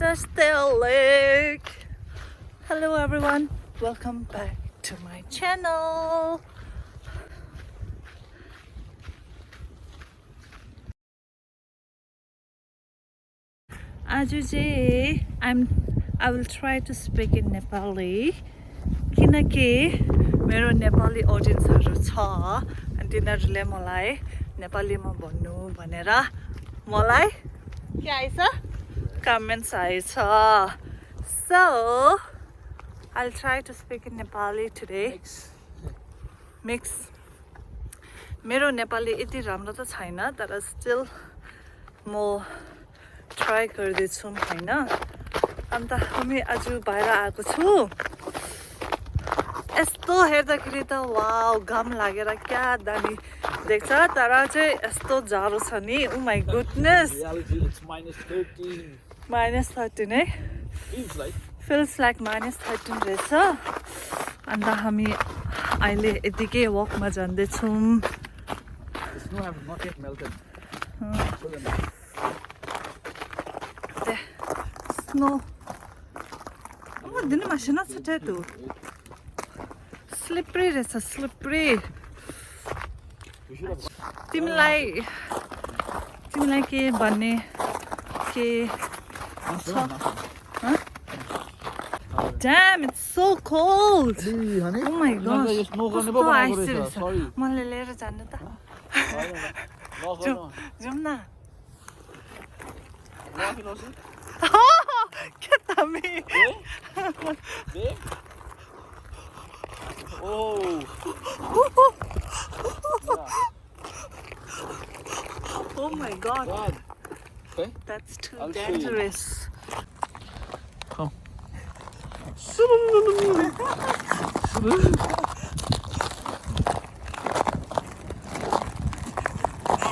Still Lake. Hello everyone, welcome back to my channel. आज चाहिँ I will try to speak in Nepali किनकि मेरो नेपाली audienceहरु छ अनि तिनीहरुले मलाई नेपालीमा भन्नु भनेर मलाई के आइछ comments आइछ. So I'll try to speak in Nepali today. Mix. मेरो नेपाली यति राम्रो त छैन तर still म try गर्दैछु हैन. अन्त हामी आज बाहिर आएको छु. यस्तो हेर्दाखेरि त वाउ घाम लागेर क्या दामी देख्छ तर चाहिँ यस्तो जाडो छ नि. Oh my goodness. Reality, it's -13. -13 है. Feels like -13 रहेछ. अन्त हामी अहिले यतिकै वकमा जाँदैछौँ. The snow has not yet melted. Snow. Oh, didn't machine not today too. Slippery, it's a slippery. तिमीलाई के भन्ने के Damn, it's so cold. Oh my gosh. मैले लिएर जानु त. जाउँ न. के तामी. Oh. Oh my god. Okay. That's too dangerous. Come.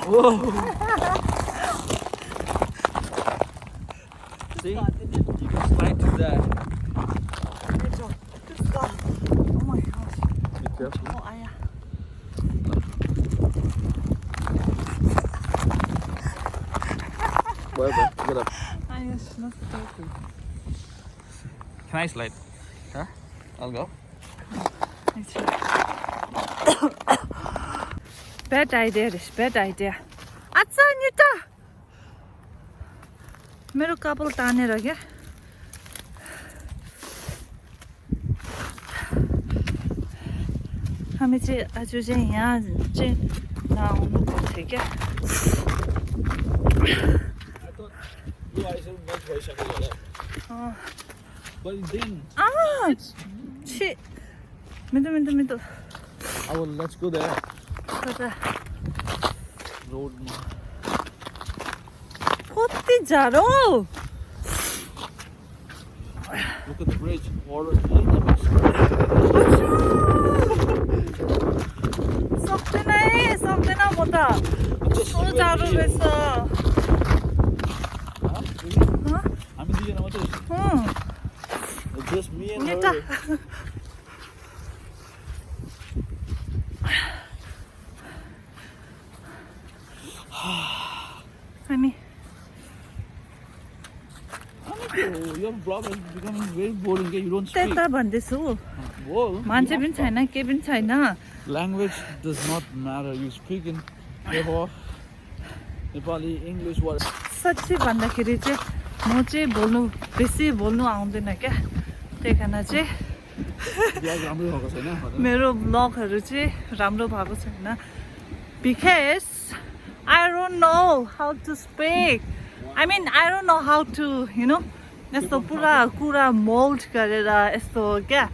Whoa. See? You can slide to that. Oh my gosh. Be careful. Oh, I Well, get up. is not talking. Can I slide? Huh? I'll go. Bad idea, this bad idea. Atsa Anita! मेरो कपाल तानेर क्या हामी चाहिँ आज चाहिँ यहाँ चाहिँ नआउनु पर्थ्यो क्या. But it didn't. Shit. Minto. Oh, well, let's go there. Road. कति जाडो. Look at the bridge. Water. सक्दैन म त. कस्तो जाडो रहेछ. हामी दुईजना मात्रै. Just me and her. हामी Your blog is becoming very boring. You don't speak. त्यता भन्दैछु. मान्छे पनि छैन के पनि छैन. Language does not matter. You speak in Nepali, English, what? साच्चै भन्दाखेरि चाहिँ म चाहिँ बेसी बोल्नु आउँदैन क्या. त्यही कारण चाहिँ मेरो ब्लगहरु चाहिँ राम्रो भएको छैन. Because I don't know how to speak. I mean, I don't know how to, यस्तो पुरा कुरा मोल्ड गरेर यस्तो क्या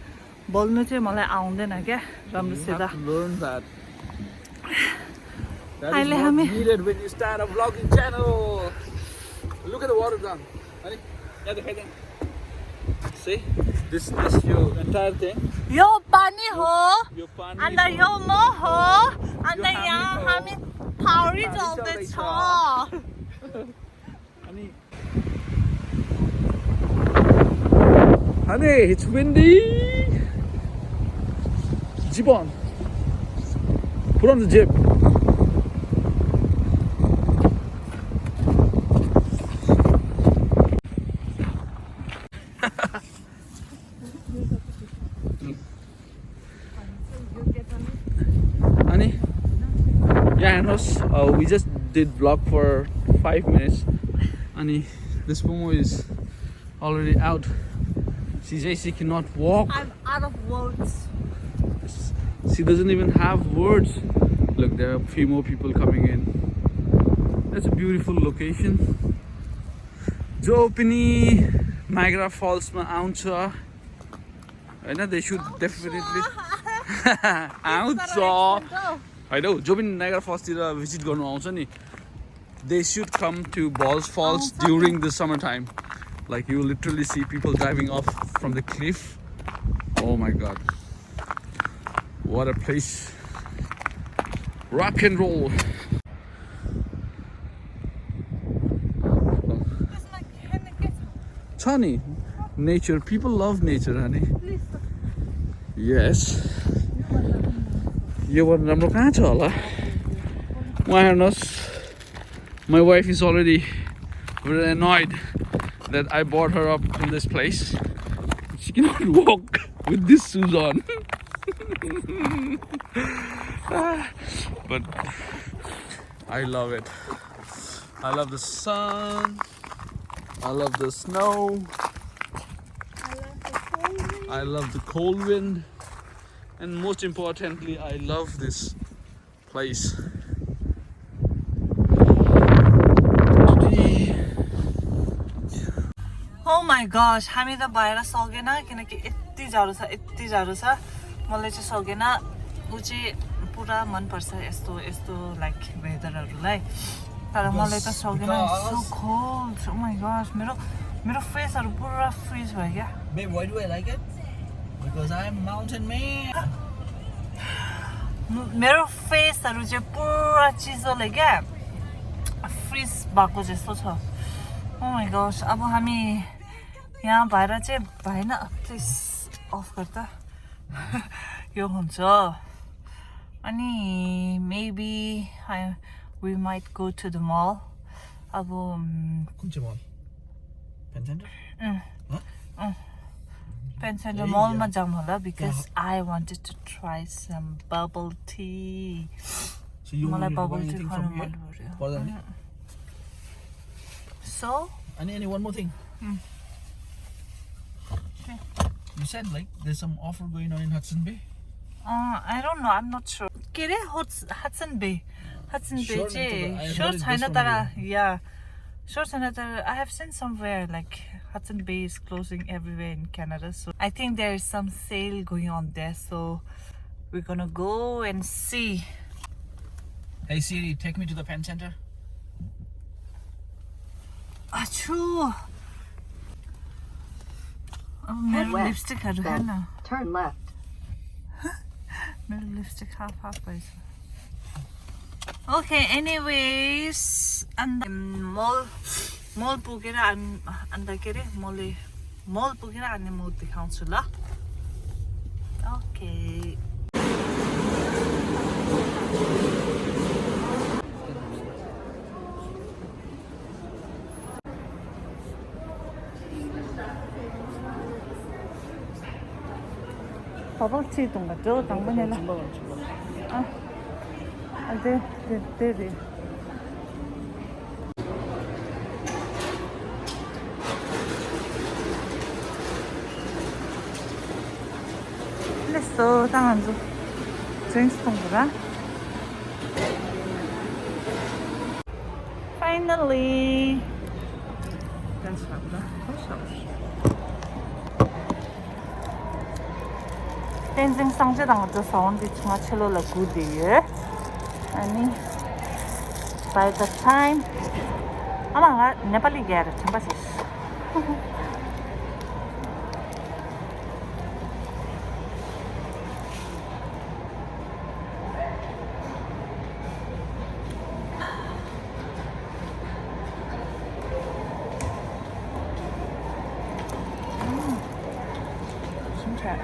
बोल्नु चाहिँ मलाई आउँदैन क्या राम्रोसित. Learn that. That is अहिले not हामी needed when you start a vlogging channel. Look at the water down. See, this your entire thing. यो पानी हो Your pani अन्त यो म हो अन्त यहाँ हामी पौडी चल्दैछ. Honey, it's windy. Zip on. Put on the zip. We just did vlog for 5 minutes. And this Momo is already out. She cannot walk. I'm out of words. She doesn't even have words. Look, there are a few more people coming in. That's a beautiful location. Jo pani Niagara Falls ma आउँछ हैन, they should definitely आउँछ हैन, जो पनि Niagara Falls तिर visit गर्नु आउँछ नि, they should come to Balls Falls during the summertime. Like you will literally see people diving off from the cliff. Oh my god, what a place. Rock and roll. Chani, nature, people love nature, honey. Yes. यो भन्नु राम्रो कहाँ छ होला? Why not? My wife is already very annoyed that I brought her up in this place. She cannot walk with these shoes on. But I love it. I love the sun. I love the snow. I love the cold wind. And most importantly, I love this place. Oh my gosh, हामी त बाहिर सकेन किनकि यति जाडो छ मलाई चाहिँ सकेन। उ चाहिँ पुरा मन पर्छ यस्तो यस्तो लाइक वेदरहरुलाई, तर मलाई त सकेन। So cold. Oh my gosh, मेरो फेसहरु पुरा फ्रीज भयो क्या। Babe, why do I like it? Because I'm mountain man. मेरो फेसहरु चाहिँ पुरा चिसोले क्या फ्रीज भएको जस्तो छ। Oh my gosh, अब हामी यहाँ बाहिर चाहिँ भएन, प्लिज अफ गर्दा यो हुन्छ। अनि maybe we might go to the mall. अब कुन चाहिँ mall? Pen Center? Pen Center mall मा जाऊँ होला because I wanted to try some bubble tea. So you मलाई want to buy bubble tea anything खानु from मन here? पर्यो। So And one more thing. Okay. You said like there's some offer going on in Hudson Bay. I don't know, I'm not sure. के अरे Hudson Bay Sure, चाहिँ I sure heard it छैन this तर from yeah, sure छैन तर I have seen somewhere like Hudson Bay is closing everywhere in Canada, so I think there is some sale going on there, so we're gonna go and see. Hey Siri, take me to the Pen Center. Achoo! मेरो लिपस्टिकहरु हेर्न, Turn left. मेरो lipstick half भएछ। Okay, anyways, and mall पुगेर अन्त के अरे mall पुगेर अनि म देखाउँछु ल। Okay. bubble tea 동가죠? 당분에는 네. Let's 당한주 drinks 동가. Finally. That's Tenzing 상제당 저 사원디 중화 첼로라 구디에 아니 by the time 아마 네팔리 게르 참바시 진짜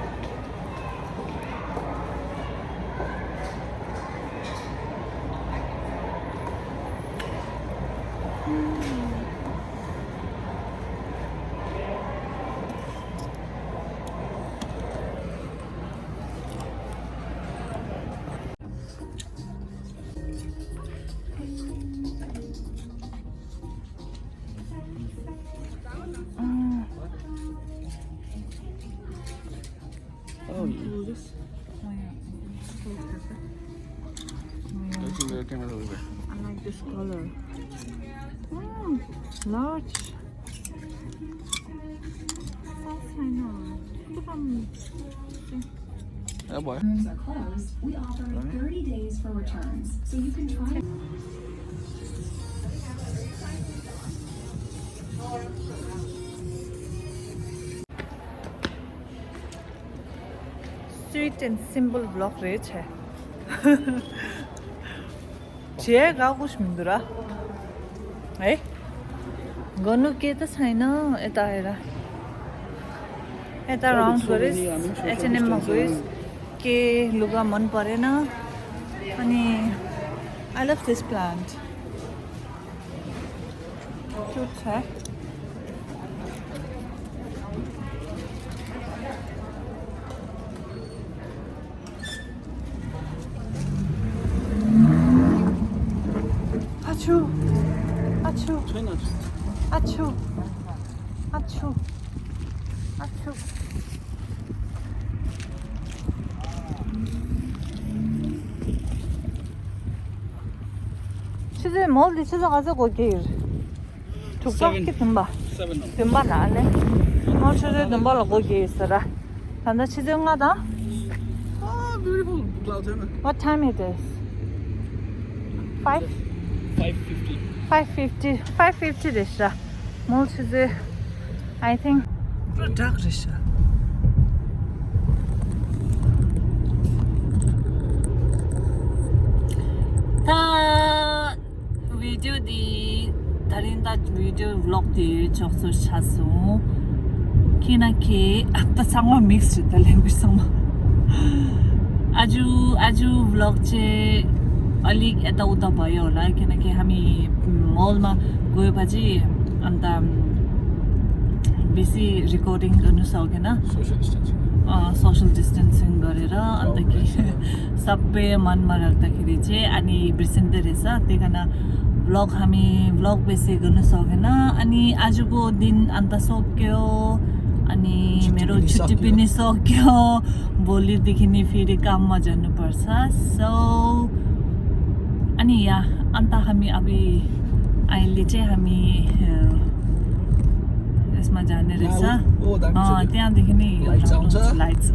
camera over there. I like this color. Large. Yeah, boy. Rooms are closed. We offer 30 days for returns, so you can try. Sweet and simple vlog रहेछ जे गाउँको सुन्दरा है गर्नु के त छैन यता आएर यता राउन्ड गरिस् H&M मा गइस् के लुगा मन परेन अनि I love this plant cute छ Achoo! Achoo! Achoo! Achoo! Achoo! 치즈 멀리 치즈 가서 거기 두껍게 든바 7 now. 든바 나네 치즈 든바로 거기 있어라 단다 치즈인가다? Oh, beautiful clouds, isn't it? What time it is? 5? 5:50. 5:50 됐어. 뭐 치즈 I think dark 됐어. 다 video धरिँदा भिडियो भ्लग सक्छु छासु किनकि आत्तासँग मिक्स हुँदा ल्याङ्ग्वेजसँग आज भ्लग चाहिँ अलिक यताउता भयो होला किनकि हामी मलमा गएपछि अन्त बेसी रेकर्डिङ गर्नु सकेन Social distancing. सोशल डिस्टेन्सिङ गरेर अन्त कि सबै मनमा राख्दाखेरि चाहिँ अनि बिर्सिँदै रहेछ त्यही कारण हामी भ्लग बेसी गर्नु सकेन अनि आजको दिन अन्त सक्यो अनि मेरो छुट्टी पनि सक्यो भोलिदेखि नि फेरि काममा जानुपर्छ सो अनि अन्त हामी अहिले चाहिँ हामी यसमा जाने रहेछ त्यहाँदेखि नै लाइट्स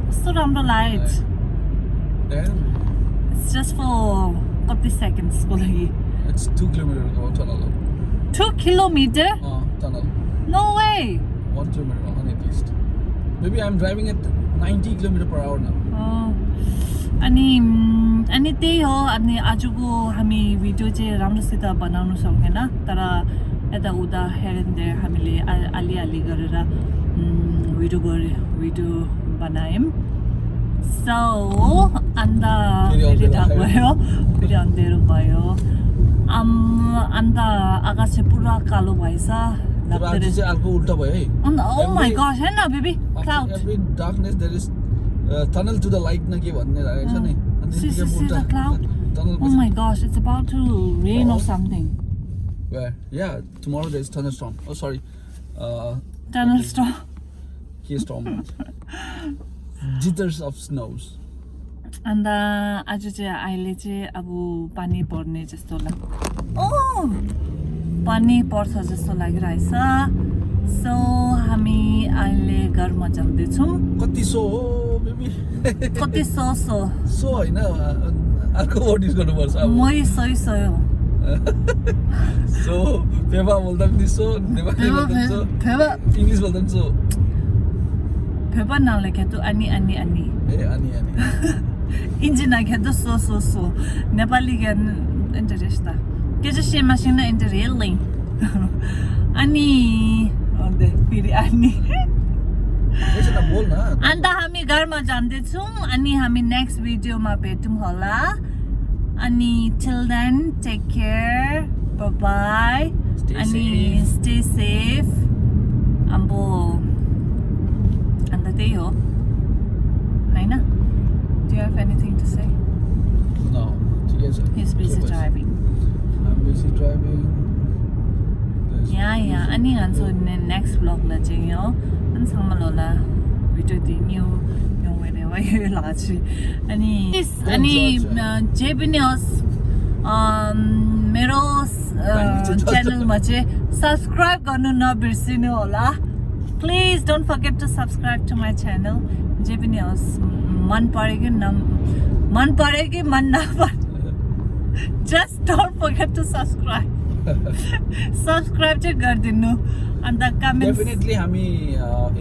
कस्तो राम्रो लाइट्स इट्स जस्ट फर कति सेकेन्ड्सको लागि It's 2 kilometers long tunnel. 2 kilometer? Tunnel. No way! 1 kilometer long at least. Maybe I'm driving at 90 kilometers per hour now. अनि त्यही हो अनि आजको हामी भिडियो चाहिँ राम्रोसित बनाउनु सकेन तर यता उता हेयर एन्ड देयर हामीले अलि गरेर भिडियो बनायौँ सो अन्त फेरि ढाक भयो फेरि अँध्यारो भयो अन्त आकाश चाहिँ पुरा कालो भएछ उल्टा भयो है Oh my gosh, हेर्न baby cloud every darkness there is tunnel to the light na ke भन्ने रहेछ नि See the cloud? Oh my gosh, it's about to rain or something. Where? Yeah, tomorrow there is thunderstorm. Oh sorry. Thunderstorm. Key storm. Jitters of snows. अन्त आज चाहिँ अहिले चाहिँ अब पानी पर्ने जस्तो पानी पर्छ जस्तो लागिरहेछ सो हामी अहिले घरमा जाँदैछौँ कति सो हो बेबी कति सो हैन अर्को वर्ड युज गर्नुपर्छ अब मै सही हो सो पेपा बोल्दा पनि सो नेपाली बोल्दा पनि सो इङ्ग्लिस बोल्दा पनि सो पेपा नलेखेको अनि ए अनि इन्जिन नखेतो सो नेपाली ज्ञान इन्टरेस्ट के चाहिँ सेमासिङ इन्टरेलिङ अनि फेरि अनि अन्त हामी घरमा जाँदैछौँ अनि हामी नेक्स्ट भिडियोमा भेटौँ होला अनि till then take care bye अनि स्टे सेफ अब अन्त त्यही हो होइन Do you have anything to say? No. He's busy driving. I'm busy driving. Yeah. Ani hanso next vlog la chayyo. An sangmalola video di new yung भयो यो लाची अनि जे पनि होस् मेरो च्यानलमा चाहिँ सब्सक्राइब गर्नु नबिर्सिनु होला please don't forget to subscribe to my channel जे पनि होस् मन पऱ्यो कि मन नपर्यो just don't forget to subscribe subscribe चाहिँ गरिदिनु अन्त कमेन्ट्स डेफिनेटली हामी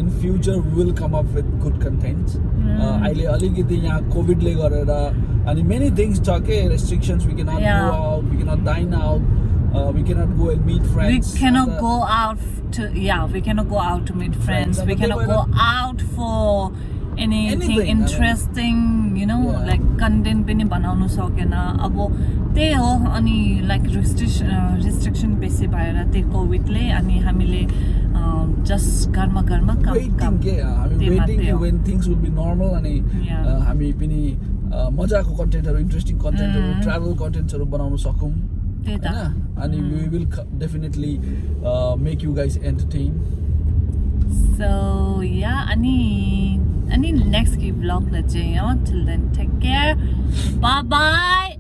in future will come up with good content अहिले अलिकति यहाँ कोभिडले गरेर अनि मेनी थिङ्स छ के restrictions we cannot go out we cannot dine out we cannot go and meet friends we cannot go out to meet friends we cannot go out for anything interesting you know like content पनि बनाउन सकेन अब त्यही हो अनि like restriction बेसी भएर त्यही कोभिडले अनि हामीले जस्ट घरमा काम waiting when things will be normal अनि हामी पनि मजाको कन्टेन्टहरु इन्ट्रेस्टिङ कन्टेन्टहरु ट्राभल कन्टेन्टहरु बनाउन सकौं and we will definitely make you guys entertain so yeah ani next vlog la chai till then take care bye bye